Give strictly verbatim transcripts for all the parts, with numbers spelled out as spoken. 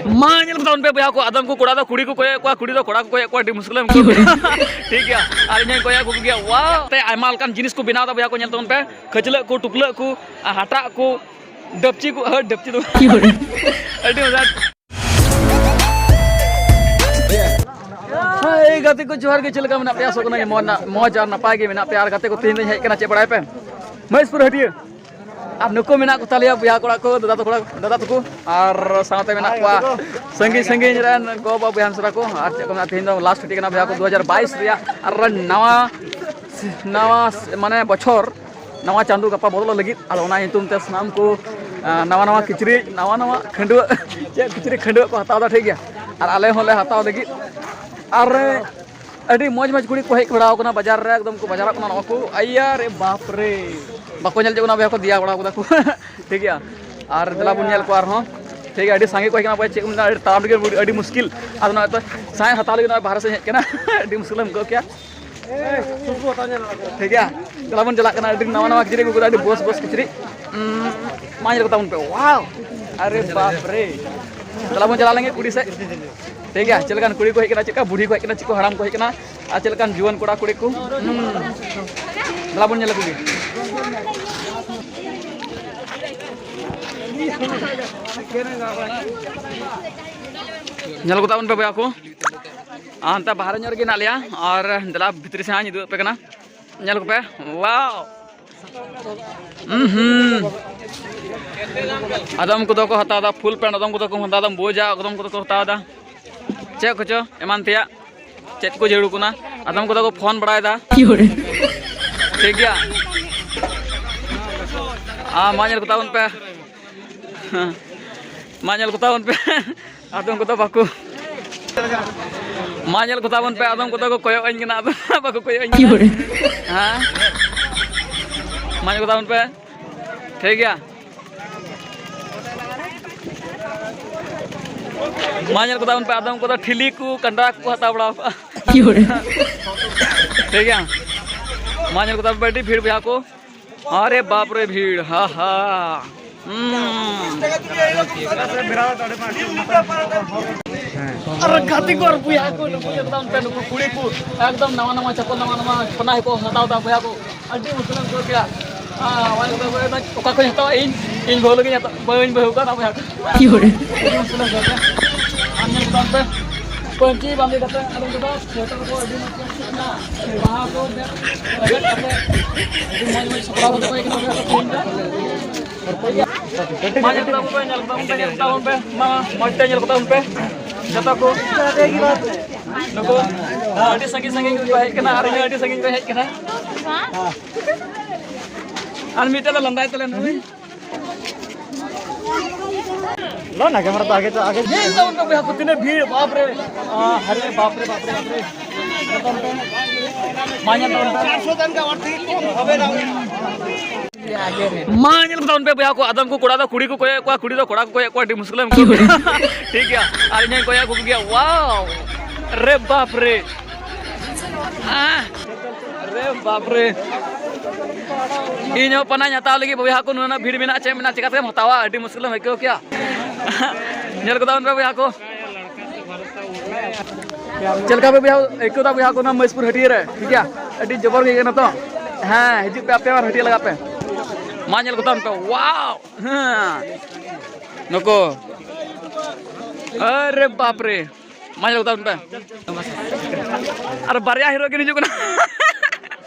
ᱢᱟ ᱧᱮᱞ ᱠᱚ ᱛᱟᱵᱚᱱ ᱯᱮ ᱵᱚᱭᱦᱟ ᱠᱚ, ᱟᱫᱚᱢ ᱠᱚ ᱠᱚᱲᱟ ᱫᱚ ᱠᱩᱲᱤ ᱠᱚ ᱠᱚᱭᱚᱜ ᱠᱚᱣᱟ, ᱠᱩᱲᱤ ᱫᱚ ᱠᱚᱲᱟ ᱠᱚ ᱠᱚᱭᱚᱜ ᱠᱚᱣᱟ, ᱟᱹᱰᱤ ᱢᱩᱥᱠᱤᱞ ᱮᱢ ᱟᱹᱭᱠᱟᱹᱣ ᱠᱮᱫᱟ᱾ ᱴᱷᱤᱠ ᱜᱮᱭᱟ, ᱟᱨ ᱤᱧ ᱦᱚᱸᱧ ᱠᱚᱭᱚᱜ ᱠᱚ ᱜᱮᱭᱟ᱾ ᱣᱟᱣ, ᱛᱮ ᱟᱭᱢᱟ ᱞᱮᱠᱟᱱ ᱡᱤᱱᱤᱥ ᱠᱚ ᱵᱮᱱᱟᱣ ᱮᱫᱟ ᱵᱚᱭᱦᱟ ᱠᱚ, ᱧᱮᱞ ᱛᱟᱵᱚᱱ ᱯᱮ, ᱠᱷᱟᱹᱪᱞᱟᱹᱜ ᱠᱚ, ᱴᱩᱯᱞᱟᱹᱜ ᱠᱚ, ᱟᱨ ᱦᱟᱴᱟᱜ ᱠᱚ, ᱰᱟᱹᱯᱪᱤ ᱠᱚ, ᱦᱟᱹᱴ ᱰᱟᱹᱯᱪᱤ ᱫᱚ᱾ ᱟᱹᱰᱤ ᱢᱚᱡᱟ᱾ ᱦᱮᱸ, ᱜᱟᱛᱮ ᱠᱚ ᱡᱚᱦᱟᱨ ᱜᱮ, ᱪᱮᱫ ᱞᱮᱠᱟ ᱢᱮᱱᱟᱜ ᱯᱮᱭᱟ? ᱟᱥᱚᱜ ᱠᱟᱱᱟ ᱢᱚᱡᱽ ᱱᱟ-, ᱢᱚᱡᱽ ᱟᱨ ᱱᱟᱯᱟᱭ ᱜᱮ ᱢᱮᱱᱟᱜ ᱯᱮᱭᱟ᱾ ᱟᱨ ᱜᱟᱛᱮ ᱠᱚ, ᱛᱮᱦᱮᱧ ᱫᱚᱧ ᱦᱮᱡ ᱠᱟᱱᱟ ᱪᱮᱫ ᱵᱟᱲᱟᱭ ᱯᱮ? ᱢᱚᱦᱮᱥᱯᱩᱨ ᱦᱟᱹᱴᱭᱟᱹ᱾ ᱟᱨ ᱱᱩᱠᱩ ᱢᱮᱱᱟᱜ ᱠᱚ ᱛᱟᱞᱮᱭᱟ ᱵᱚᱭᱦᱟ ᱠᱚᱲᱟ ᱠᱚ, ᱫᱟᱫᱟ ᱛᱟᱠᱚ, ᱫᱟᱫᱟ ᱛᱟᱠᱚ, ᱟᱨ ᱥᱟᱶᱛᱮ ᱢᱮᱱᱟᱜ ᱠᱚᱣᱟ ᱥᱟᱺᱜᱤᱧ ᱥᱟᱺᱜᱤᱧ ᱨᱮᱱ ᱜᱚ ᱵᱟᱵᱟ ᱵᱚᱭᱦᱟ ᱢᱤᱥᱨᱟ ᱠᱚ᱾ ᱟᱨ ᱪᱮᱫ ᱠᱚ ᱢᱮᱱᱟ, ᱛᱮᱦᱮᱧ ᱫᱚ ᱞᱟᱥᱴ ᱦᱟᱹᱴᱭᱟᱹ ᱠᱟᱱᱟ ᱵᱚᱭᱦᱟ ᱠᱚ, ᱫᱩ ᱦᱟᱡᱟᱨ ᱵᱟᱭᱤᱥ ᱨᱮᱭᱟᱜ ᱟᱨ ᱱᱟᱣᱟ, ᱱᱟᱣᱟ ᱢᱟᱱᱮ ᱵᱚᱪᱷᱚᱨ, ᱱᱟᱣᱟ ᱪᱟᱸᱫᱳ ᱜᱟᱯᱟ ᱵᱚᱫᱚᱞᱚᱜ ᱞᱟᱹᱜᱤᱫ᱾ ᱟᱫᱚ ᱚᱱᱟ ᱧᱩᱛᱩᱢ ᱛᱮ ᱥᱟᱱᱟᱢ ᱠᱚ, ᱟᱸ, ᱱᱟᱣᱟ ᱱᱟᱣᱟ ᱠᱤᱪᱨᱤᱡ, ᱱᱟᱣᱟ ᱱᱟᱣᱟ ᱠᱷᱟᱹᱰᱣᱟᱹᱜ, ᱪᱮᱫ ᱠᱤᱪᱨᱤᱡ ᱠᱷᱟᱹᱰᱣᱟᱹᱜ ᱠᱚ ᱦᱟᱛᱟᱣ ᱮᱫᱟ, ᱴᱷᱤᱠ ᱜᱮᱭᱟ᱾ ᱟᱨ ᱟᱞᱮ ᱦᱚᱸᱞᱮ ᱦᱟᱛᱟᱣ ᱞᱟᱹᱜᱤᱫ᱾ ᱟᱨ ᱟᱹᱰᱤ ᱢᱚᱡᱽ ᱢᱚᱡᱽ ᱠᱩᱲᱤ ᱠᱚ ᱦᱮᱡ ᱵᱟᱲᱟᱣ ᱠᱟᱱᱟ ᱵᱟᱡᱟᱨ ᱨᱮ, ᱮᱠᱫᱚᱢ ᱠᱚ ᱵᱟᱡᱟᱨᱚᱜ ᱠᱟᱱᱟ ᱱᱚᱣᱟ ᱠᱚ᱾ ᱟᱭᱟ ᱨᱮ ᱵᱟᱯ ᱨᱮ, ᱵᱟᱠᱚ ᱧᱮᱞ ᱪᱚᱜ ᱠᱟᱱᱟ ᱵᱚᱭᱦᱟ ᱠᱚ, ᱫᱮᱭᱟ ᱵᱟᱲᱟ ᱠᱟᱫᱟ ᱠᱚ᱾ ᱴᱷᱤᱠ ᱜᱮᱭᱟ, ᱟᱨ ᱫᱮᱞᱟ ᱵᱚᱱ ᱧᱮᱞ ᱠᱚᱣᱟ ᱟᱨᱦᱚᱸ᱾ ᱴᱷᱤᱠ ᱜᱮᱭᱟ, ᱟᱹᱰᱤ ᱥᱟᱸᱜᱮ ᱠᱚ ᱦᱮᱡ ᱠᱟᱱᱟ ᱵᱚᱭᱦᱟ, ᱪᱮᱫ ᱠᱚ ᱢᱮᱱᱟ, ᱟᱹᱰᱤ ᱛᱟᱲᱟᱢ ᱨᱮᱜᱮ ᱟᱹᱰᱤ ᱢᱩᱥᱠᱤᱞ᱾ ᱟᱫᱚ ᱱᱚᱜᱼᱚᱭ ᱛᱚ ᱥᱟᱸᱭ ᱦᱟᱛᱟᱣ ᱞᱟᱹᱜᱤᱫ ᱱᱚᱜᱼᱚᱭ ᱵᱟᱦᱨᱮ ᱥᱮᱫ ᱦᱮᱡ ᱠᱟᱱᱟ᱾ ᱟᱹᱰᱤ ᱢᱩᱥᱠᱤᱞ ᱮᱢ ᱟᱹᱭᱠᱟᱹᱣ ᱠᱮᱭᱟ᱾ ᱴᱷᱤᱠ ᱜᱮᱭᱟ, ᱫᱮᱞᱟ ᱵᱚᱱ ᱪᱟᱞᱟᱜ ᱠᱟᱱᱟ᱾ ᱟᱹᱰᱤ ᱱᱟᱣᱟ ᱱᱟᱣᱟ ᱠᱤᱪᱨᱤᱡ ᱠᱚ ᱟᱹᱜᱩ ᱠᱟᱫᱟ, ᱟᱹᱰᱤ ᱵᱚᱥ ᱵᱚᱥ ᱠᱤᱪᱨᱤᱡ᱾ ᱩᱸ, ᱢᱟ ᱧᱮᱞ ᱠᱚᱛᱟ ᱵᱚᱱ ᱯᱮ, wow! ᱟᱨᱮ ᱵᱟᱯ ᱨᱮ! ᱫᱮᱞᱟ ᱵᱚᱱ ᱪᱟᱞᱟᱣ ᱞᱮᱱ ᱜᱮ ᱠᱩᱲᱤ ᱥᱮᱫ᱾ ᱴᱷᱤᱠ ᱜᱮᱭᱟ, ᱪᱮᱫ ᱞᱮᱠᱟᱱ ᱠᱩᱲᱤ ᱠᱚ ᱦᱮᱡ ᱠᱟᱱᱟ, ᱪᱮᱫ ᱞᱮᱠᱟ ᱵᱩᱲᱦᱤ ᱠᱚ ᱦᱮᱡ ᱠᱟᱱᱟ, ᱪᱮᱫ ᱠᱚ ᱦᱟᱲᱟᱢ ᱠᱚ ᱦᱮᱡ ᱠᱟᱱᱟ, ᱟᱨ ᱪᱮᱫ ᱞᱮᱠᱟᱱ ᱡᱩᱣᱟᱹᱱ ᱠᱚᱲᱟ ᱠᱩᱲᱤ ᱠᱚ᱾ ᱦᱩᱸ᱾ ᱫᱮᱞᱟ ᱵᱚᱱ ᱧᱮᱞ ᱟᱠᱚ ᱜᱮ᱾ ᱧᱮᱞ ᱠᱚᱛᱟ ᱵᱚᱱ ᱯᱮ ᱵᱚᱭᱦᱟ ᱠᱚ᱾ ᱟᱨ ᱚᱱᱛᱮ ᱵᱟᱦᱨᱮ ᱧᱚᱜ ᱨᱮᱜᱮ ᱦᱮᱱᱟᱜ ᱞᱮᱭᱟ, ᱟᱨ ᱫᱮᱞᱟ ᱵᱷᱤᱛᱨᱤ ᱥᱮᱫ ᱦᱟᱸᱜ ᱤᱧ ᱩᱫᱩᱜ ᱟᱯᱮ ᱠᱟᱱᱟ᱾ ᱧᱮᱞ ᱠᱚᱯᱮ, wow! ᱩᱸ ᱦᱩᱸ᱾ ᱟᱫᱚᱢ ᱠᱚᱫᱚ ᱠᱚ ᱦᱟᱛᱟᱣ ᱮᱫᱟ full pant, ᱟᱫᱚᱢ ᱠᱚᱫᱚ ᱠᱚ ᱦᱟᱛᱟᱣ ᱮᱫᱟ ᱢᱚᱡᱟ, ᱟᱫᱚᱢ ᱠᱚᱫᱚ ᱠᱚ ᱦᱟᱛᱟᱣ ᱮᱫᱟ ᱪᱮᱫ ᱠᱚᱪᱚ ᱮᱢᱟᱱ ᱛᱮᱭᱟᱜ, ᱪᱮᱫ ᱠᱚ ᱡᱟᱹᱨᱩᱲ ᱠᱟᱱᱟ, ᱟᱫᱚᱢ ᱠᱚᱫᱚ ᱠᱚ ᱯᱷᱳᱱ ᱵᱟᱲᱟᱭᱮᱫᱟ᱾ ᱴᱷᱤᱠ ᱜᱮᱭᱟ, ᱟᱨ ᱢᱟ ᱧᱮᱞ ᱠᱚᱛᱟ ᱵᱚᱱ ᱯᱮ᱾ ᱢᱟ ᱧᱮᱞ ᱠᱚ ᱛᱟᱵᱚᱱ ᱯᱮ᱾ ᱟᱫᱚᱢ ᱠᱚᱫᱚ ᱵᱟᱠᱚ, ᱢᱟ ᱧᱮᱞ ᱠᱚ ᱛᱟᱵᱚᱱ ᱯᱮ, ᱟᱫᱚᱢ ᱠᱚᱫᱚ ᱠᱚ ᱠᱚᱭᱚᱜ ᱟᱹᱧ ᱠᱟᱱᱟ, ᱟᱫᱚᱢ ᱵᱟᱠᱚ ᱠᱚᱭᱚᱜ ᱟᱹᱧ ᱠᱟᱱᱟ᱾ ᱦᱮᱸ, ᱢᱟ ᱧᱮᱞ ᱠᱚ ᱛᱟᱵᱚᱱ ᱯᱮ᱾ ᱴᱷᱤᱠ ᱜᱮᱭᱟ, ᱢᱟ ᱧᱮᱞ ᱠᱚ ᱛᱟᱵᱚᱱ ᱯᱮ, ᱟᱫᱚᱢ ᱠᱚᱫᱚ ᱴᱷᱤᱞᱤ ᱠᱚ ᱠᱟᱸᱰᱟ ᱠᱚ ᱦᱟᱛᱟᱣ ᱵᱟᱲᱟ ᱠᱟᱜᱼᱟ᱾ ᱴᱷᱤᱠ ᱜᱮᱭᱟ, ᱢᱟ ᱧᱮᱞ ᱠᱚ ᱛᱟᱵᱚᱱ ᱯᱮ, ᱟᱹᱰᱤ ᱵᱷᱤᱲ ᱵᱚᱭᱦᱟ ᱠᱚ᱾ ᱟᱨᱮ ᱵᱟᱯ ᱨᱮ ᱵᱷᱤᱲ, ᱦᱟ ᱦᱟ᱾ ᱟᱨ ᱜᱟᱛᱮ ᱠᱚ ᱟᱨ ᱵᱚᱭᱦᱟ ᱠᱚ, ᱱᱩᱠᱩ ᱡᱚᱛᱚ ᱚᱱᱛᱮ ᱱᱩᱠᱩ ᱠᱩᱲᱤ ᱠᱚ ᱮᱠᱫᱚᱢ ᱱᱟᱣᱟ ᱱᱟᱣᱟ ᱪᱟᱯᱚᱞ, ᱱᱟᱣᱟ ᱱᱟᱣᱟ ᱠᱷᱚᱱᱟ ᱦᱚᱸᱠᱚ ᱦᱟᱛᱟᱣ ᱮᱫᱟ ᱵᱚᱭᱦᱟ ᱠᱚ᱾ ᱟᱹᱰᱤ ᱢᱩᱥᱠᱤᱞ ᱮᱢ ᱟᱹᱭᱠᱟᱹᱣ ᱠᱮᱭᱟ᱾ ᱚᱠᱟ ᱠᱷᱚᱱ ᱦᱟᱛᱟᱣᱟ ᱤᱧ? ᱤᱧ ᱵᱟᱹᱦᱩ ᱞᱟᱹᱜᱤᱫ ᱦᱟᱛᱟᱣ, ᱵᱟᱹᱧ ᱵᱟᱹᱦᱩ ᱠᱟᱱᱟ ᱵᱚᱭᱦᱟ ᱠᱚ᱾ ᱟᱹᱰᱤ ᱢᱩᱥᱠᱤᱞ ᱮᱢ ᱟᱹᱭᱠᱟᱹᱣ ᱠᱮᱭᱟ᱾ ᱟᱨ ᱧᱮᱞ ᱛᱟᱵᱚᱱ ᱯᱮ, ᱯᱟᱹᱧᱪᱤ ᱵᱟᱸᱫᱮ ᱠᱟᱛᱮ ᱟᱫᱚᱢ ᱠᱚᱫᱚ ᱥᱩᱭᱮᱴᱟᱨ ᱠᱚ ᱟᱹᱰᱤ ᱢᱚᱡᱽ ᱠᱚ ᱥᱤᱵ ᱮᱱᱟ᱾ ᱵᱟᱦᱟ ᱠᱚ ᱨᱮᱵᱮᱫ ᱠᱟᱛᱮ ᱟᱹᱰᱤ ᱢᱚᱡᱽ ᱢᱚᱡᱽ ᱥᱟᱯᱲᱟᱣ ᱠᱟᱛᱮ ᱠᱚ ᱦᱮᱡ ᱠᱟᱱᱟ ᱵᱚᱭᱦᱟ ᱠᱚ ᱛᱮᱦᱮᱧ ᱫᱚ᱾ ᱢᱟ ᱧᱮᱞ ᱛᱟᱵᱚᱱ ᱯᱮ, ᱧᱮᱞ ᱛᱟᱵᱚᱱ ᱯᱮ, ᱧᱮᱞ ᱛᱟᱵᱚᱱ ᱯᱮ᱾ ᱢᱟ ᱢᱚᱡᱽ ᱛᱮ ᱧᱮᱞ ᱠᱚᱛᱟ ᱵᱚᱱ ᱯᱮ᱾ ᱡᱚᱛᱚ ᱠᱚ ᱱᱩᱠᱩ ᱟᱹᱰᱤ ᱥᱟᱺᱜᱤᱧ ᱥᱟᱺᱜᱤᱧ ᱠᱚ ᱦᱮᱡ ᱠᱟᱱᱟ ᱟᱨ ᱤᱧ ᱦᱚᱸ ᱟᱹᱰᱤ ᱥᱟᱺᱜᱤᱧ ᱠᱷᱚᱱ ᱦᱮᱡ ᱠᱟᱱᱟ᱾ ᱟᱨ ᱢᱤᱫᱴᱮᱱ ᱫᱚ ᱞᱟᱸᱫᱟᱭ ᱛᱟᱞᱮ ᱱᱩᱭ᱾ ᱞᱚ ᱱᱟ ᱠᱮᱢᱮᱨᱟ ᱛᱚ ᱟᱜᱮ ᱛᱚ ᱟᱜᱮ᱾ ᱧᱮᱞ ᱛᱟᱵᱚᱱ ᱯᱮ ᱵᱚᱭᱦᱟ ᱠᱚ ᱛᱤᱱᱟᱹᱜ ᱵᱷᱤᱲ, ᱵᱟᱯ ᱨᱮ᱾ ᱟᱨᱮ ᱵᱟᱯ ᱨᱮ, ᱵᱟᱯ ᱨᱮ, ᱵᱟᱯ ᱨᱮ᱾ ᱢᱟ ᱧᱮᱞ ᱛᱟᱵᱚᱱ ᱯᱮ᱾ ᱢᱟ ᱧᱮᱞ ᱠᱚ ᱛᱟᱵᱚᱱ ᱯᱮ ᱵᱚᱭᱦᱟ ᱠᱚ, ᱟᱫᱚᱢ ᱠᱚ ᱠᱚᱲᱟ ᱫᱚ ᱠᱩᱲᱤ ᱠᱚ ᱠᱚᱭᱚᱜ ᱠᱚᱣᱟ, ᱠᱩᱲᱤ ᱫᱚ ᱠᱚᱲᱟ ᱠᱚ ᱠᱚᱭᱚᱜ ᱠᱚᱣᱟ, ᱟᱹᱰᱤ ᱢᱩᱥᱠᱤᱞ ᱮᱢ ᱟᱹᱭᱠᱟᱹᱣ ᱠᱮᱫᱟ᱾ ᱴᱷᱤᱠ ᱜᱮᱭᱟ, ᱟᱨ ᱤᱧ ᱦᱚᱸᱧ ᱠᱚᱭᱚᱜ ᱠᱚ ᱜᱮᱭᱟ᱾ ᱣᱟᱣ! ᱨᱮ ᱵᱟᱯ ᱨᱮ! ᱟᱦ! ᱨᱮ ᱵᱟᱯ ᱨᱮ! ᱤᱧ ᱦᱚᱸ ᱯᱟᱱᱟᱧ ᱦᱟᱛᱟᱣ ᱞᱟᱹᱜᱤᱫ ᱵᱚᱭᱦᱟ ᱠᱚ, ᱱᱩᱱᱟᱹᱜ ᱵᱷᱤᱲ ᱢᱮᱱᱟᱜᱼᱟ, ᱪᱮᱫ ᱢᱮᱱᱟᱜᱼᱟ, ᱪᱮᱠᱟᱛᱮᱢ ᱦᱟᱛᱟᱣᱟ? ᱟᱹᱰᱤ ᱢᱩᱥᱠᱤᱞ ᱮᱢ ᱟᱹᱭᱠᱟᱹᱣ ᱠᱮᱭᱟ᱾ ᱧᱮᱞ ᱠᱚ ᱛᱟᱵᱚᱱ ᱯᱮ ᱵᱚᱭᱦᱟ ᱠᱚ᱾ ᱪᱮᱫ ᱞᱮᱠᱟ ᱯᱮ ᱵᱚᱭᱦᱟ ᱟᱹᱭᱠᱟᱹᱣ ᱫᱟ ᱵᱚᱭᱦᱟ ᱠᱚ ᱱᱚᱣᱟ ᱢᱚᱦᱮᱥᱯᱩᱨ ᱦᱟᱹᱴᱭᱟᱹ ᱨᱮ? ᱴᱷᱤᱠ ᱜᱮᱭᱟ, ᱟᱹᱰᱤ ᱡᱚᱵᱚᱨ ᱜᱮ ᱟᱹᱭᱠᱟᱹᱜ ᱠᱟᱱᱟ ᱛᱚ᱾ ᱦᱮᱸ, ᱦᱤᱡᱩᱜ ᱯᱮ ᱟᱯᱮ ᱟᱨ ᱦᱟᱹᱴᱭᱟᱹ ᱞᱟᱜᱟᱜ ᱯᱮ᱾ ᱢᱟ ᱧᱮᱞ ᱠᱚᱛᱟᱢ ᱯᱮ, ᱣᱟᱣ! ᱦᱮᱸ, ᱱᱩᱠᱩ, ᱟᱨᱮ ᱵᱟᱯ ᱨᱮ, ᱢᱟ ᱧᱮᱞ ᱠᱚᱛᱟᱢ ᱯᱮ᱾ ᱟᱨ ᱵᱟᱨᱭᱟ ᱦᱤᱨᱳ ᱠᱤᱱ ᱦᱤᱡᱩᱜ ᱠᱟᱱᱟ᱾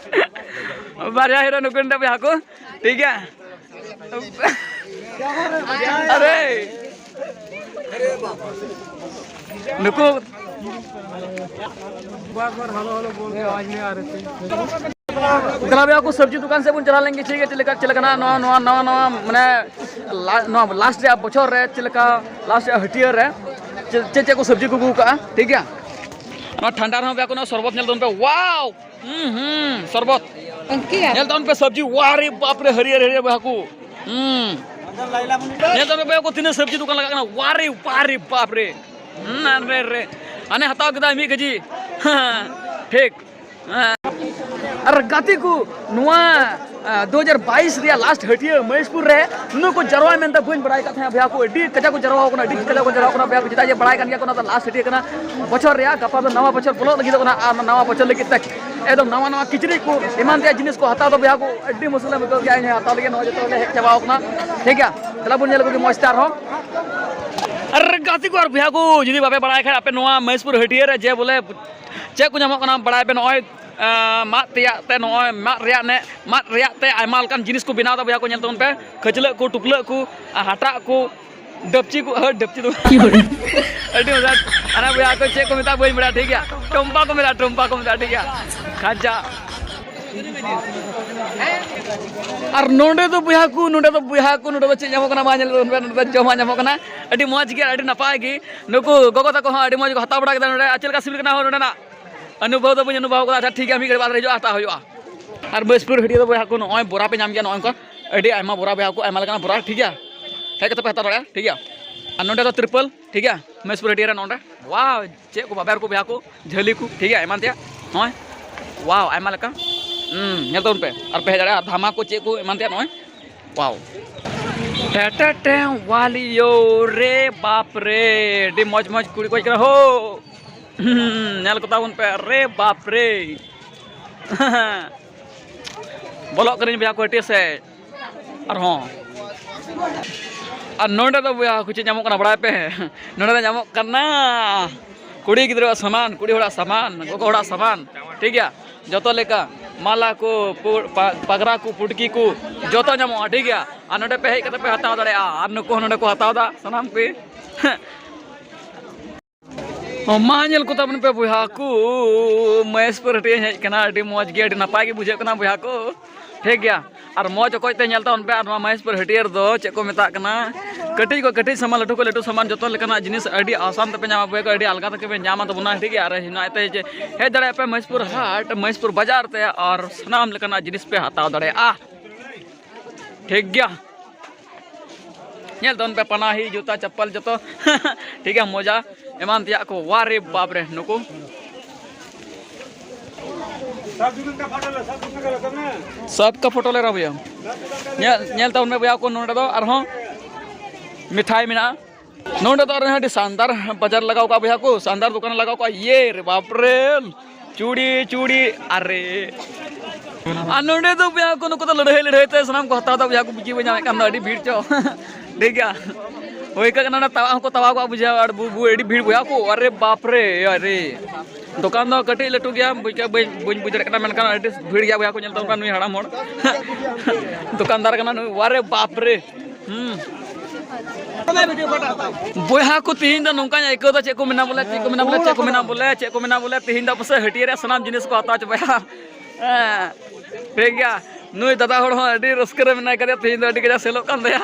ᱵᱟᱨᱭᱟ ᱦᱤᱨᱳ ᱱᱩᱠᱤᱱ ᱵᱚᱭᱦᱟ ᱠᱚ, ᱴᱷᱤᱠ ᱜᱮᱭᱟ᱾ ᱟᱨᱮ ᱱᱩᱠᱩ ᱫᱮᱞᱟ ᱵᱚᱭᱦᱟ ᱠᱚ ᱥᱚᱵᱽᱡᱤ ᱫᱚᱠᱟᱱ ᱥᱮᱫ ᱵᱚᱱ ᱪᱟᱞᱟᱣ ᱞᱮᱱ ᱜᱮ, ᱴᱷᱤᱠ ᱜᱮᱭᱟ᱾ ᱪᱮᱫ ᱞᱮᱠᱟ, ᱪᱮᱫ ᱞᱮᱠᱟᱱᱟᱜ ᱱᱚᱣᱟ, ᱱᱚᱣᱟ, ᱱᱟᱣᱟ, ᱱᱟᱣᱟ, ᱢᱟᱱᱮ ᱞᱟ-, ᱱᱚᱣᱟ ᱞᱟᱥᱴ ᱨᱮᱭᱟᱜ ᱵᱚᱪᱷᱚᱨ ᱨᱮ ᱪᱮᱫ ᱞᱮᱠᱟ, ᱞᱟᱥᱴ ᱨᱮᱭᱟᱜ ᱦᱟᱹᱴᱭᱟᱹ ᱨᱮ ᱪᱮᱫ, ᱪᱮᱫ, ᱪᱮᱫ ᱠᱚ ᱥᱚᱵᱽᱡᱤ ᱠᱚ ᱟᱹᱜᱩ ᱠᱟᱜᱼᱟ, ᱴᱷᱤᱠ ᱜᱮᱭᱟ᱾ ᱱᱚᱣᱟ ᱴᱷᱟᱱᱰᱟ ᱨᱮᱦᱚᱸ ᱵᱚᱭᱦᱟ ᱠᱚ ᱱᱚᱣᱟ ᱥᱚᱨᱵᱚᱛ ᱧᱮᱞ ᱛᱟᱵᱚᱱ ᱯᱮ, ᱣᱟᱣ! ᱦᱩᱸ, ᱦᱩᱸ, ᱥᱚᱨᱵᱚᱛ᱾ ᱧᱮᱞ ᱛᱟᱵᱚᱱ ᱯᱮ ᱥᱚᱵᱽᱡᱤ, ᱣᱟ ᱨᱮ ᱵᱟᱯ ᱨᱮ, ᱦᱟᱹᱨᱭᱟᱹᱲ, ᱦᱟᱹᱨᱭᱟᱹᱲ ᱵᱚᱭᱦᱟ ᱠᱚ᱾ ᱦᱩᱸ᱾ ᱧᱮᱞ ᱛᱟᱵᱚᱱ ᱯᱮ ᱵᱚᱭᱦᱟ ᱠᱚ, ᱛᱤᱱᱟᱹᱜ ᱥᱚᱵᱽᱡᱤ ᱫᱚᱠᱟᱱ ᱞᱟᱜᱟᱜ ᱠᱟᱱᱟ, ᱣᱟ ᱨᱮ, ᱵᱟ ᱨᱮ, ᱵᱟᱯ ᱨᱮ᱾ ᱦᱩᱸ, ᱟᱨ ᱨᱮ, ᱨᱮ᱾ ᱦᱟᱱᱮ ᱦᱟᱛᱟᱣ ᱠᱮᱫᱟ ᱢᱤᱫ ᱠᱮᱡᱤ᱾ ᱴᱷᱤᱠ᱾ ᱦᱮᱸ᱾ ᱟᱨ ᱜᱟᱛᱮ ᱠᱚ, ᱱᱚᱣᱟ ᱫᱩ ᱦᱟᱡᱟᱨ ᱵᱟᱭᱤᱥ ᱨᱮᱭᱟᱜ ᱞᱟᱥᱴ ᱦᱟᱹᱴᱤᱭᱟᱹ ᱢᱚᱦᱮᱥᱯᱩᱨ ᱨᱮ ᱱᱩᱠᱩ ᱡᱟᱨᱣᱟ ᱢᱮᱱᱛᱮ ᱵᱟᱹᱧ ᱵᱟᱲᱟᱭ ᱠᱟᱱ ᱛᱟᱦᱮᱸᱫ ᱵᱚᱭᱦᱟ ᱠᱚ, ᱟᱹᱰᱤ ᱠᱟᱡᱟᱠ ᱠᱚ ᱡᱟᱨᱣᱟ ᱠᱟᱱᱟ, ᱟᱹᱰᱤ ᱠᱟᱡᱟᱠ ᱠᱚ ᱡᱟᱨᱣᱟ ᱠᱟᱱᱟ ᱵᱚᱭᱦᱟ ᱠᱚ, ᱪᱮᱫᱟᱜ ᱡᱮ ᱵᱟᱲᱟᱭ ᱠᱟᱱ ᱜᱮᱭᱟ ᱠᱚ ᱚᱱᱟ ᱫᱚ ᱞᱟᱥᱴ ᱦᱟᱹᱴᱤᱭᱟᱹ ᱠᱟᱱᱟ, ᱵᱚᱪᱷᱚᱨ ᱨᱮᱭᱟᱜ ᱜᱟᱯᱟ ᱫᱚ ᱱᱟᱣᱟ ᱵᱚᱪᱷᱚᱨ ᱵᱚᱞᱚᱜ ᱞᱟᱹᱜᱤᱫᱚᱜ ᱠᱟᱱᱟ, ᱟᱨ ᱱᱟᱣᱟ ᱵᱚᱪᱷᱚᱨ ᱞᱟᱹᱜᱤᱫ ᱛᱮ ᱮᱠᱫᱚᱢ ᱱᱟᱣᱟ ᱱᱟᱣᱟ ᱠᱤᱪᱨᱤᱡ ᱠᱚ ᱮᱢᱟᱱ ᱛᱮᱭᱟᱜ ᱡᱤᱱᱤᱥ ᱠᱚ ᱦᱟᱛᱟᱣ ᱫᱚ ᱵᱚᱭᱦᱟ ᱠᱚ ᱟᱹᱰᱤ ᱢᱩᱥᱠᱤᱞ ᱮᱢ ᱟᱹᱭᱠᱟᱹᱣ ᱜᱮᱭᱟ, ᱤᱧ ᱦᱟᱛᱟᱣ ᱞᱟᱹᱜᱤᱫ ᱱᱚᱜᱼᱚᱭ ᱡᱚᱛᱚ ᱞᱮ ᱦᱮᱡ ᱪᱟᱵᱟᱣ ᱠᱟᱱᱟ, ᱴᱷᱤᱠ ᱜᱮᱭᱟ᱾ ᱫᱮᱞᱟ ᱵᱚᱱ ᱧᱮᱞ ᱟᱹᱜᱩ ᱜᱮ ᱢᱚᱡᱽ ᱛᱮ ᱟᱨᱦᱚᱸ᱾ ᱟᱨ ᱜᱟᱛᱮ ᱠᱚ ᱟᱨ ᱵᱚᱭᱦᱟ ᱠᱚ, ᱡᱩᱫᱤ ᱵᱟᱯᱮ ᱵᱟᱲᱟᱭ ᱠᱷᱟᱱ ᱟᱯᱮ ᱱᱚᱣᱟ ᱢᱚᱦᱮᱥᱯᱩᱨ ᱦᱟᱹᱴᱤᱭᱟᱹ ᱨᱮ ᱡᱮ ᱵᱚᱞᱮ ᱪᱮᱫ ᱠᱚ ᱧᱟᱢᱚᱜ ᱠᱟᱱᱟ ᱵᱟᱲᱟᱭ ᱯᱮ, ᱱᱚᱜᱼᱚᱭ ᱮᱸ, ᱢᱟᱫ ᱛᱮᱭᱟᱜ ᱛᱮ ᱱᱚᱜᱼᱚᱭ ᱢᱟᱫ ᱨᱮᱭᱟᱜ ᱱᱮ ᱢᱟᱫ ᱨᱮᱭᱟᱜ ᱛᱮ ᱟᱭᱢᱟ ᱞᱮᱠᱟᱱ ᱡᱤᱱᱤᱥ ᱠᱚ ᱵᱮᱱᱟᱣ ᱮᱫᱟ ᱵᱚᱭᱦᱟ ᱠᱚ, ᱧᱮᱞ ᱛᱟᱵᱚᱱ ᱯᱮ, ᱠᱷᱟᱹᱪᱞᱟᱹᱜ ᱠᱚ, ᱴᱩᱯᱞᱟᱹᱜ ᱠᱚ, ᱟᱨ ᱦᱟᱴᱟᱜ ᱠᱚ, ᱰᱟᱹᱯᱪᱤ ᱠᱚ, ᱦᱟᱹᱴ ᱰᱟᱹᱯᱪᱤ ᱫᱚ ᱟᱹᱰᱤ ᱢᱚᱡᱟ᱾ ᱟᱨ ᱵᱚᱭᱦᱟ ᱠᱚ ᱪᱮᱫ ᱠᱚ ᱢᱮᱛᱟᱜᱼᱟ ᱵᱟᱹᱧ ᱵᱟᱲᱟᱭᱟ, ᱴᱷᱤᱠ ᱜᱮᱭᱟ, ᱴᱚᱢᱯᱟ ᱠᱚ ᱢᱮᱛᱟᱜᱼᱟ, ᱴᱚᱢᱯᱟ ᱠᱚ ᱢᱮᱛᱟᱜᱼᱟ, ᱴᱷᱤᱠ ᱜᱮᱭᱟ, ᱠᱷᱟᱡᱟ᱾ ᱟᱨ ᱱᱚᱰᱮ ᱫᱚ ᱵᱚᱭᱦᱟ ᱠᱚ, ᱱᱚᱰᱮ ᱫᱚ ᱵᱚᱭᱦᱟ ᱠᱚ, ᱱᱚᱰᱮ ᱫᱚ ᱪᱮᱫ ᱧᱟᱢᱚᱜ ᱠᱟᱱᱟ ᱢᱟ ᱧᱮᱞ ᱛᱟᱵᱚᱱ ᱯᱮ, ᱱᱚᱰᱮ ᱫᱚ ᱡᱚᱢᱟᱜ ᱧᱟᱢᱚᱜ ᱠᱟᱱᱟ, ᱟᱹᱰᱤ ᱢᱚᱡᱽ ᱜᱮ, ᱟᱹᱰᱤ ᱱᱟᱯᱟᱭ ᱜᱮ᱾ ᱱᱩᱠᱩ ᱜᱚᱜᱚ ᱛᱟᱠᱚ ᱦᱚᱸ ᱟᱹᱰᱤ ᱢᱚᱡᱽ ᱠᱚ ᱦᱟᱛᱟᱣ ᱵᱟᱲᱟ ᱠᱮᱫᱟ ᱱᱚᱰᱮ᱾ ᱟᱨ ᱪᱮᱫ ᱞᱮᱠᱟ ᱥᱤᱵᱤᱞ ᱠᱟᱱᱟ ᱦᱳ ᱱᱚᱰᱮᱱᱟᱜ? ᱚᱱᱩᱵᱷᱚᱵ ᱫᱚ ᱵᱟᱹᱧ ᱚᱱᱩᱵᱷᱚᱵ ᱠᱟᱫᱟ᱾ ᱟᱪᱪᱷᱟ, ᱴᱷᱤᱠ ᱜᱮᱭᱟ, ᱢᱤᱫ ᱜᱷᱟᱹᱲᱤᱡ ᱵᱟᱫᱽ ᱨᱮ ᱦᱤᱡᱩᱜᱼᱟ, ᱦᱟᱛᱟᱣ ᱦᱩᱭᱩᱜᱼᱟ᱾ ᱟᱨ ᱢᱚᱦᱮᱥᱯᱩᱨ ᱦᱟᱹᱴᱤᱭᱟᱹ ᱫᱚ ᱵᱚᱭᱦᱟ ᱠᱚ ᱱᱚᱜᱼᱚᱭ ᱵᱚᱨᱟ ᱯᱮ ᱧᱟᱢ ᱜᱮᱭᱟ, ᱱᱚᱜᱼᱚᱭ ᱱᱚᱝᱠᱟ ᱟᱹᱰᱤ ᱟᱭᱢᱟ ᱵᱚᱨᱟ ᱵᱚᱭᱦᱟ ᱠᱚ, ᱟᱭᱢᱟ ᱞᱮᱠᱟᱱᱟᱜ ᱵᱚᱨᱟ, ᱴᱷᱤᱠ ᱜᱮᱭᱟ, ᱦᱮᱡ ᱠᱟᱛᱮ ᱯᱮ ᱦᱟᱛᱟᱣ ᱫᱟᱲᱮᱭᱟᱜᱼᱟ, ᱴᱷᱤᱠ ᱜᱮᱭᱟ᱾ ᱟᱨ ᱱᱚᱰᱮ ᱫᱚ ᱛᱨᱤᱯᱚᱞ, ᱴᱷᱤᱠ ᱜᱮᱭᱟ, ᱢᱚᱦᱮᱥᱯᱩᱨ ᱦᱟᱹᱴᱤᱭᱟᱹ ᱨᱮ ᱱᱚᱰᱮ, ᱣᱟᱣ, ᱪᱮᱫ ᱠᱚ ᱵᱟᱵᱮᱨ ᱠᱚ ᱵᱚᱭᱦᱟ ᱠᱚ, ᱡᱷᱟᱹᱞᱤ ᱠᱚ, ᱴᱷᱤᱠ ᱜᱮᱭᱟ, ᱮᱢᱟᱱ ᱛᱮᱭᱟᱜ, ᱱᱚᱜᱼᱚᱭ, ᱣᱟᱣ, ᱟᱭᱢᱟ ᱞᱮᱠᱟ, ᱦᱩᱸ, ᱧᱮᱞ ᱛᱟᱵᱚᱱ ᱯᱮ, ᱟᱨ ᱯᱮ ᱦᱮᱡ ᱫᱟᱲᱮᱭᱟᱜᱼᱟ, ᱫᱷᱟᱢᱟ ᱠᱚ ᱪᱮᱫ ᱠᱚ ᱮᱢᱟᱱ ᱛᱮᱭᱟᱜ, ᱱᱚᱜᱼᱚᱭ, ᱣᱟᱣ᱾ ᱴᱮ ᱴᱮ ᱴᱮ, ᱣᱟᱞᱤᱭᱳ ᱨᱮ ᱵᱟᱯ ᱨᱮ, ᱟᱹᱰᱤ ᱢᱚᱡᱽ ᱢᱚᱡᱽ ᱠᱩᱲᱤ ᱠᱚ ᱦᱮᱡ ᱠᱟᱱᱟ ᱦᱳ᱾ ᱧᱮᱞ ᱠᱚ ᱛᱟᱵᱚᱱ ᱯᱮ, ᱨᱮ ᱵᱟᱯ ᱨᱮ᱾ ᱵᱚᱞᱚᱜ ᱠᱟᱹᱱᱟᱹᱧ ᱵᱚᱭᱦᱟ ᱠᱚ ᱦᱟᱹᱴᱤᱭᱟᱹ ᱥᱮᱫ ᱟᱨᱦᱚᱸ᱾ ᱟᱨ ᱱᱚᱰᱮ ᱫᱚ ᱵᱚᱭᱦᱟ ᱠᱚ ᱪᱮᱫ ᱧᱟᱢᱚᱜ ᱠᱟᱱᱟ ᱵᱟᱲᱟᱭ ᱯᱮ? ᱱᱚᱰᱮ ᱫᱚ ᱧᱟᱢᱚᱜ ᱠᱟᱱᱟ ᱠᱩᱲᱤ ᱜᱤᱫᱽᱨᱟᱹᱣᱟᱜ ᱥᱟᱢᱟᱱ, ᱠᱩᱲᱤ ᱦᱚᱲᱟᱜ ᱥᱟᱢᱟᱱ, ᱜᱚᱜᱚ ᱦᱚᱲᱟᱜ ᱥᱟᱢᱟᱱ, ᱴᱷᱤᱠ ᱜᱮᱭᱟ? ᱡᱚᱛᱚ ᱞᱮᱠᱟ ᱢᱟᱞᱟ ᱠᱚ, ᱯᱩ-, ᱯᱟ-, ᱯᱟᱜᱽᱨᱟ ᱠᱚ, ᱯᱩᱴᱠᱤ ᱠᱚ, ᱡᱚᱛᱚ ᱧᱟᱢᱚᱜᱼᱟ, ᱴᱷᱤᱠ ᱜᱮᱭᱟ? ᱟᱨ ᱱᱚᱰᱮ ᱯᱮ ᱦᱮᱡ ᱠᱟᱛᱮ ᱯᱮ ᱦᱟᱛᱟᱣ ᱫᱟᱲᱮᱭᱟᱜᱼᱟ᱾ ᱟᱨ ᱱᱩᱠᱩ ᱦᱚᱸ ᱱᱚᱰᱮ ᱠᱚ ᱦᱟᱛᱟᱣ ᱮᱫᱟ ᱥᱟᱱᱟᱢ ᱠᱚ᱾ ᱚ, ᱢᱟ ᱧᱮᱞ ᱠᱚ ᱛᱟᱵᱚᱱ ᱯᱮ ᱵᱚᱭᱦᱟ ᱠᱚ, ᱢᱚᱦᱮᱥᱯᱩᱨ ᱦᱟᱹᱴᱤᱭᱟᱹᱧ ᱦᱮᱡ ᱠᱟᱱᱟ, ᱟᱹᱰᱤ ᱢᱚᱡᱽ ᱜᱮ, ᱟᱹᱰᱤ ᱱᱟᱯᱟᱭ ᱜᱮ ᱵᱩᱡᱷᱟᱹᱜ ᱠᱟᱱᱟ ᱵᱚᱭᱦᱟ ᱠᱚ, ᱴᱷᱤᱠ ᱜᱮᱭᱟ᱾ ᱟᱨ ᱢᱚᱡᱽ ᱚᱠᱚᱡ ᱛᱮ ᱧᱮᱞ ᱛᱟᱵᱚᱱ ᱯᱮ, ᱟᱨ ᱱᱚᱣᱟ ᱢᱚᱦᱮᱥᱯᱩᱨ ᱦᱟᱹᱴᱤᱭᱟᱹ ᱨᱮᱫᱚ ᱪᱮᱫ ᱠᱚ ᱢᱮᱛᱟᱜ ᱠᱟᱱᱟ, ᱠᱟᱹᱴᱤᱡ ᱠᱷᱚᱱ ᱠᱟᱹᱴᱤᱡ ᱥᱟᱢᱟᱱ, ᱞᱟᱹᱴᱩ ᱠᱷᱚᱱ ᱞᱟᱹᱴᱩ ᱥᱟᱢᱟᱱ, ᱡᱚᱛᱚ ᱞᱮᱠᱟᱱᱟᱜ ᱡᱤᱱᱤᱥ ᱟᱹᱰᱤ ᱟᱥᱟᱱ ᱛᱮᱯᱮ ᱧᱟᱢᱟ ᱵᱚᱭᱦᱟ ᱠᱚ, ᱟᱹᱰᱤ ᱟᱞᱜᱟ ᱛᱮᱜᱮ ᱯᱮ ᱧᱟᱢᱟ ᱛᱟᱵᱚᱱᱟ, ᱴᱷᱤᱠ ᱜᱮᱭᱟ᱾ ᱟᱨ ᱱᱚᱜᱼᱚᱭ ᱛᱮ ᱡᱮ ᱦᱮᱡ ᱫᱟᱲᱮᱭᱟᱜ ᱯᱮ ᱢᱚᱦᱮᱥᱯᱩᱨ ᱦᱟᱴ, ᱢᱚᱦᱮᱥᱯᱩᱨ ᱵᱟᱡᱟᱨ ᱛᱮ, ᱟᱨ ᱥᱟᱱᱟᱢ ᱞᱮᱠᱟᱱᱟᱜ ᱡᱤᱱᱤᱥ ᱯᱮ ᱦᱟᱛᱟᱣ ᱫᱟᱲᱮᱭᱟᱜᱼᱟ, ᱴᱷᱤᱠ ᱜᱮᱭᱟ᱾ ᱧᱮᱞ ᱛᱟᱵᱚᱱ ᱯᱮ, ᱯᱟᱱᱟᱦᱤ, ᱡᱩᱛᱟ, ᱪᱟᱯᱯᱟᱞ ᱡᱚᱛᱚ᱾ ᱴᱷᱤᱠ ᱜᱮᱭᱟ, ᱢᱚᱡᱟ ᱮᱢᱟᱱ ᱛᱮᱭᱟᱜ ᱠᱚ᱾ ᱣᱟ ᱨᱮ ᱵᱟᱯ ᱨᱮ, ᱱᱩᱠᱩ᱾ सबका फोटो ले रहा भैया। ᱧᱮᱞ, ᱧᱮᱞ ᱛᱟᱵᱚᱱ ᱢᱮ ᱵᱚᱭᱦᱟ ᱠᱚ, ᱱᱚᱰᱮ ᱫᱚ ᱟᱨᱦᱚᱸ ᱢᱤᱴᱷᱟᱭ ᱢᱮᱱᱟᱜᱼᱟ᱾ ᱱᱚᱰᱮ ᱫᱚ ᱟᱨᱦᱚᱸ ᱟᱹᱰᱤ ᱥᱟᱱᱫᱟᱨ ᱵᱟᱡᱟᱨ ᱞᱟᱜᱟᱣ ᱠᱟᱜᱼᱟ ᱵᱚᱭᱦᱟ ᱠᱚ, ᱥᱟᱱᱫᱟᱨ ᱫᱚᱠᱟᱱ ᱞᱟᱜᱟᱣ ᱠᱟᱜᱼᱟ᱾ ᱤᱭᱮ ᱨᱮ ᱵᱟᱯ ᱨᱮ, ᱪᱩᱲᱤ, ᱪᱩᱲᱤ, ᱟᱨᱮ᱾ ᱟᱨ ᱱᱚᱰᱮ ᱫᱚ ᱵᱚᱭᱦᱟ ᱠᱚ, ᱱᱩᱠᱩ ᱫᱚ ᱞᱟᱹᱲᱦᱟᱹᱭ, ᱞᱟᱹᱲᱦᱟᱹᱭ ᱛᱮ ᱥᱟᱱᱟᱢ ᱠᱚ ᱦᱟᱛᱟᱣ ᱫᱟ ᱵᱚᱭᱦᱟ ᱠᱚ, ᱵᱩᱡᱷᱟᱹᱣ ᱵᱟᱹᱧ ᱧᱟᱢᱮᱫ ᱠᱟᱱ ᱫᱚ, ᱟᱹᱰᱤ ᱵᱷᱤᱲ ᱪᱚ᱾ ᱴᱷᱤᱠ ᱜᱮᱭᱟ, ᱦᱩᱭ ᱠᱟᱜ ᱠᱟᱱᱟ, ᱚᱱᱟ ᱛᱟᱣᱟ ᱦᱚᱸᱠᱚ ᱛᱟᱣᱟ ᱠᱚᱜᱼᱟ, ᱵᱩᱡᱷᱟᱹᱣ, ᱟᱨ ᱵᱩ, ᱵᱩ, ᱟᱹᱰᱤ ᱵᱷᱤᱲ ᱵᱚᱭᱦᱟ ᱠᱚ, ᱟᱨᱮ ᱵᱟᱯ ᱨᱮ, ᱟᱨᱮ᱾ ᱫᱚᱠᱟᱱ ᱫᱚ ᱠᱟᱹᱴᱤᱡ ᱞᱟᱹᱴᱩ ᱜᱮᱭᱟ, ᱵᱩᱡᱽ ᱠᱟᱜ ᱵᱟᱹᱧ, ᱵᱟᱹᱧ ᱵᱩᱡᱽ ᱫᱟᱲᱮᱭᱟᱜ ᱠᱟᱱᱟ, ᱢᱮᱱᱠᱷᱟᱱ ᱟᱹᱰᱤ ᱵᱷᱤᱲ ᱜᱮᱭᱟ ᱵᱚᱭᱦᱟ ᱠᱚ, ᱧᱮᱞ ᱛᱟᱵᱚᱱ ᱠᱟᱱᱟ ᱱᱩᱭ ᱦᱟᱲᱟᱢ ᱦᱚᱲ᱾ ᱫᱚᱠᱟᱱᱫᱟᱨ ᱠᱟᱱᱟ ᱱᱩᱭ, ᱟᱨᱮ ᱵᱟᱯ ᱨᱮ᱾ ᱦᱩᱸ᱾ ᱵᱚᱭᱦᱟ ᱠᱚ, ᱛᱤᱦᱤᱧ ᱫᱚ ᱱᱚᱝᱠᱟᱧ ᱟᱹᱭᱠᱟᱹᱣ ᱫᱟ, ᱪᱮᱫ ᱠᱚ ᱢᱮᱱᱟ ᱵᱚᱞᱮ, ᱪᱮᱫ ᱠᱚ ᱢᱮᱱᱟ ᱵᱚᱞᱮ, ᱪᱮᱫ ᱠᱚ ᱢᱮᱱᱟ ᱵᱚᱞᱮ, ᱪᱮᱫ ᱠᱚ ᱢᱮᱱᱟ ᱵᱚᱞᱮ, ᱛᱤᱦᱤᱧ ᱫᱚ ᱯᱟᱥᱮᱡ ᱦᱟᱹᱴᱭᱟᱹ ᱨᱮᱭᱟᱜ ᱥᱟᱱᱟᱢ ᱡᱤᱱᱤᱥ ᱠᱚ ᱦᱟᱛᱟᱣ ᱪᱟᱵᱟᱭᱟ᱾ ᱦᱮᱸ, ᱴᱷᱤᱠ ᱜᱮᱭᱟ᱾ ᱱᱩᱭ ᱫᱟᱫᱟ ᱦᱚᱲ ᱦᱚᱸ ᱟᱹᱰᱤ ᱨᱟᱹᱥᱠᱟᱹ ᱨᱮ ᱢᱮᱱᱟᱭ ᱠᱟᱫᱮᱭᱟ, ᱛᱤᱦᱤᱧ ᱫᱚ ᱟᱹᱰᱤ ᱠᱟᱡᱟᱠ ᱥᱮᱞᱚᱜ ᱠᱟᱱ ᱛᱟᱭᱟ᱾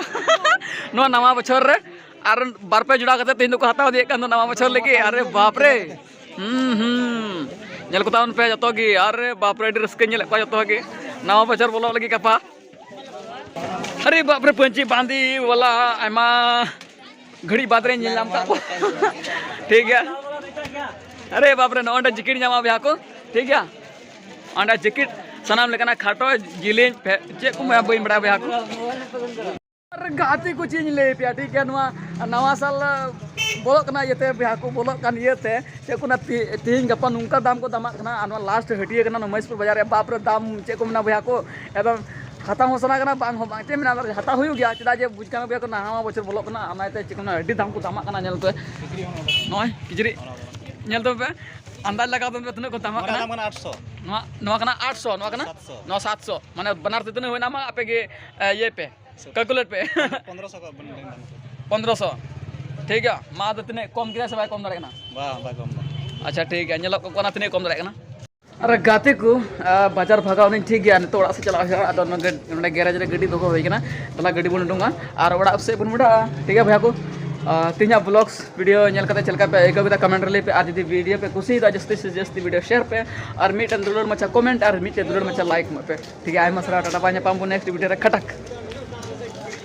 ᱱᱚᱣᱟ ᱱᱟᱣᱟ ᱵᱚᱪᱷᱚᱨ ᱨᱮ ᱟᱨ ᱵᱟᱨ ᱯᱮ ᱡᱚᱲᱟ ᱠᱟᱛᱮ ᱛᱤᱦᱤᱧ ᱫᱚᱠᱚ ᱦᱟᱛᱟᱣ ᱤᱫᱤᱭᱮᱫ ᱠᱟᱱ ᱫᱚ ᱱᱟᱣᱟ ᱵᱚᱪᱷᱚᱨ ᱞᱟᱹᱜᱤᱫ᱾ ᱟᱨᱮ ᱵᱟᱯ ᱨᱮ᱾ ᱦᱩᱸ, ᱦᱩᱸ᱾ ᱧᱮᱞ ᱠᱚ ᱛᱟᱵᱚᱱ ᱯᱮ ᱡᱚᱛᱚ ᱜᱮ᱾ ᱟᱨᱮ ᱵᱟᱯ ᱨᱮ, ᱟᱹᱰᱤ ᱨᱟᱹᱥᱠᱟᱹᱧ ᱧᱮᱞᱮᱫ ᱠᱚᱣᱟ ᱡᱚᱛᱚ ᱜᱮ᱾ ᱱᱟᱣᱟ ᱵᱚᱪᱷᱚᱨ ᱵᱚᱞᱚᱜ ᱞᱟᱹᱜᱤᱫ ᱜᱟᱯᱟ᱾ ᱟᱨᱮ ᱵᱟᱯ ᱨᱮ, ᱯᱟᱹᱧᱪᱤ ᱵᱟᱸᱫᱮ ᱣᱟᱞᱟ ᱟᱭᱢᱟ ᱜᱷᱟᱹᱲᱤᱡ ᱵᱟᱫᱽ ᱨᱮᱧ ᱧᱮᱞ ᱧᱟᱢ ᱠᱟᱜ ᱠᱚᱣᱟ᱾ ᱴᱷᱤᱠ ᱜᱮᱭᱟ᱾ ᱟᱨᱮ ᱵᱟᱯ ᱨᱮ, ᱱᱚᱜᱼᱚᱭ ᱱᱚᱰᱮ ᱡᱮᱠᱮᱴ ᱧᱟᱢᱚᱜᱼᱟ ᱵᱚᱭᱦᱟ ᱠᱚ᱾ ᱴᱷᱤᱠ ᱜᱮᱭᱟ᱾ ᱚᱸᱰᱮ ᱡᱮᱠᱮᱴ ᱥᱟᱱᱟᱢ ᱞᱮᱠᱟᱱᱟᱜ, ᱠᱷᱟᱴᱚ, ᱡᱤᱞᱤᱧ, ᱯᱷᱮ-, ᱪᱮᱫ ᱠᱚ ᱢᱮᱱᱟ ᱵᱟᱹᱧ ᱵᱟᱲᱟᱭᱟ ᱵᱚᱭᱦᱟ ᱠᱚ᱾ ᱟᱨ ᱜᱟᱛᱮ ᱠᱚ, ᱪᱮᱫ ᱤᱧ ᱞᱟᱹᱭ ᱟᱯᱮᱭᱟ, ᱴᱷᱤᱠ ᱜᱮᱭᱟ, ᱱᱚᱣᱟ ᱱᱟᱣᱟ ᱥᱟᱞ ᱵᱚᱞᱚᱜ ᱠᱟᱱᱟ ᱤᱭᱟᱹᱛᱮ, ᱵᱚᱭᱦᱟ ᱠᱚ, ᱵᱚᱞᱚᱜ ᱠᱟᱱ ᱤᱭᱟᱹᱛᱮ, ᱪᱮᱫ ᱠᱚ ᱢᱮᱱᱟ, ᱛᱤ-, ᱛᱤᱦᱤᱧ ᱜᱟᱯᱟ ᱱᱚᱝᱠᱟ ᱫᱟᱢ ᱠᱚ ᱫᱟᱢᱟᱜ ᱠᱟᱱᱟ᱾ ᱟᱨ ᱱᱚᱣᱟ ᱞᱟᱥᱴ ᱦᱟᱹᱴᱭᱟᱹ ᱠᱟᱱᱟ ᱱᱚᱣᱟ ᱢᱚᱦᱮᱥᱯᱩᱨ ᱵᱟᱡᱟᱨ ᱨᱮ, ᱵᱟᱯ ᱨᱮ ᱫᱟᱢ, ᱪᱮᱫ ᱠᱚ ᱢᱮᱱᱟ ᱵᱚᱭᱦᱟ ᱠᱚ, ᱮᱠᱫᱚᱢ ᱦᱟᱛᱟᱣ ᱦᱚᱸ ᱥᱟᱱᱟ ᱠᱟᱱᱟ, ᱵᱟᱝ ᱦᱚᱸ ᱵᱟᱝ, ᱪᱮᱫ ᱢᱮᱱᱟ, ᱦᱟᱛᱟᱣ ᱦᱩᱭᱩᱜ ᱜᱮᱭᱟ, ᱪᱮᱫᱟᱜ ᱡᱮ ᱵᱩᱡᱽ ᱠᱟᱜ ᱢᱮ ᱵᱚᱭᱦᱟ ᱠᱚ, ᱱᱟᱣᱟ ᱵᱚᱪᱷᱚᱨ ᱵᱚᱞᱚᱜ ᱠᱟᱱᱟ, ᱚᱱᱟᱛᱮ ᱪᱮᱫ ᱠᱚ ᱢᱮᱱᱟ, ᱟᱹᱰᱤ ᱫᱟᱢ ᱠᱚ ᱫᱟᱢᱟᱜ ᱠᱟᱱᱟ᱾ ᱧᱮᱞ ᱯᱮ, ᱱᱚᱜᱼᱚᱭ ᱠᱤᱪᱨᱤᱡ ᱧᱮᱞ ᱛᱟᱵᱚᱱ ᱯᱮ, ᱟᱱᱫᱟᱡᱽ ᱞᱟᱜᱟᱣ ᱛᱟᱵᱚᱱ ᱯᱮ ᱛᱤᱱᱟᱹᱜ ᱠᱚ ᱫᱟᱢᱟᱜ ᱱᱚᱣᱟ ᱠᱟᱱᱟ᱾ ᱫᱟᱢ ᱠᱟᱱᱟ ᱟᱴᱥᱚ᱾ ᱱᱚᱣᱟ, ᱱᱚᱣᱟ ᱠᱟᱱᱟ ᱟᱴᱥᱚ, ᱱᱚᱣᱟ ᱠᱟᱱᱟ ᱥᱟᱛᱥᱚ᱾ ᱱᱚᱣᱟ ᱥᱟᱛᱥᱚ, ᱢᱟᱱᱮ ᱵᱟᱱᱟᱨ ᱛᱮ ᱛᱤᱱᱟᱹᱜ ᱦᱩᱭᱱᱟ, ᱢᱟ ᱟᱯᱮ ᱜᱮ, ᱮ, ᱤᱭᱟᱹᱭ ᱯᱮ᱾ ᱠᱟᱞᱠᱩᱞᱮᱴ ᱯᱮ᱾ ᱯᱚᱱᱫᱽᱨᱚᱥᱚ ᱠᱚ ᱵᱚᱱ ᱞᱮᱱ ᱠᱷᱟᱱ᱾ ᱯᱚᱱᱫᱽᱨᱚᱥᱚ᱾ ᱴᱷᱤᱠ ᱜᱮᱭᱟ, ᱢᱟ ᱟᱫᱚ ᱛᱤᱱᱟᱹᱜ ᱠᱚᱢ ᱠᱮᱫᱟ ᱥᱮ ᱵᱟᱭ ᱠᱚᱢ ᱫᱟᱲᱮᱭᱟᱜ ᱠᱟᱱᱟ? ᱵᱟᱝ, ᱵᱟᱭ ᱠᱚᱢ ᱫᱟ᱾ ᱟᱪᱪᱷᱟ, ᱴᱷᱤᱠ ᱜᱮᱭᱟ, ᱧᱮᱞᱚᱜ ᱠᱟᱱᱟ ᱛᱤᱱᱟᱹᱜ ᱠᱚᱢ ᱫᱟᱲᱮᱭᱟᱜ ᱠᱟᱱᱟ᱾ ᱟᱨ ᱜᱟᱛᱮ ᱠᱚ, ᱟ, ᱵᱟᱡᱟᱨ ᱵᱷᱟᱜᱟᱣ ᱱᱟᱹᱧ, ᱴᱷᱤᱠ ᱜᱮᱭᱟ, ᱱᱤᱛᱚᱜ ᱚᱲᱟᱜ ᱥᱮᱫ ᱪᱟᱞᱟᱜ ᱦᱩᱭᱩᱜᱼᱟ᱾ ᱟᱫᱚ ᱱᱚᱰᱮ, ᱱᱚᱰᱮ ᱜᱮᱨᱮᱡᱽ ᱨᱮ ᱜᱟᱹᱰᱤ ᱫᱚᱦᱚ ᱦᱩᱭ ᱠᱟᱱᱟ, ᱫᱮᱞᱟ ᱜᱟᱹᱰᱤ ᱵᱚᱱ ᱩᱰᱩᱝᱟ ᱟᱨ ᱚᱲᱟᱜ ᱥᱮᱫ ᱵᱚᱱ ᱢᱚᱦᱰᱟᱜᱼᱟ᱾ ᱴᱷᱤᱠ ᱜᱮᱭᱟ ᱵᱚᱭᱦᱟ ᱠᱚ, ᱟ, ᱛᱮᱦᱮᱧᱟᱜ ᱵᱞᱚᱜᱥ ᱵᱷᱤᱰᱤᱭᱳ ᱧᱮᱞ ᱠᱟᱛᱮ ᱪᱮᱫ ᱞᱮᱠᱟ ᱯᱮ ᱟᱹᱭᱠᱟᱹᱣ ᱠᱮᱫᱟ, ᱠᱚᱢᱮᱱᱴ ᱨᱮ ᱞᱟᱹᱭ ᱯᱮ᱾ ᱟᱨ ᱡᱩᱫᱤ ᱵᱷᱤᱰᱤᱭᱳ ᱯᱮ ᱠᱩᱥᱤᱭᱮᱫᱟ, ᱡᱟᱹᱥᱛᱤ ᱥᱮ ᱡᱟᱹᱥᱛᱤ ᱵᱷᱤᱰᱤᱭᱳ ᱥᱮᱭᱟᱨ ᱯᱮ, ᱟᱨ ᱢᱤᱫᱴᱮᱱ ᱫᱩᱞᱟᱹᱲ ᱢᱟᱪᱷᱟ ᱠᱚᱢᱮᱱᱴ, ᱟᱨ ᱢᱤᱫᱴᱮᱱ ᱫᱩᱞᱟᱹᱲ ᱢᱟᱪᱷᱟ ᱞᱟᱭᱤᱠ ᱮᱢᱚᱜ ᱯᱮ᱾ ᱴᱷᱤᱠ ᱜᱮᱭᱟ, ᱟᱭᱢᱟ ᱥᱟᱨᱦᱟᱣ, ᱴᱟᱴᱟ, ᱵᱟᱭ, ᱧᱟᱯᱟᱢ ᱵᱚᱱ ᱱᱮᱠᱥᱴ ᱵᱷᱤᱰᱤᱭᱳ ᱨᱮ, ᱠᱷᱟᱴᱟᱠ᱾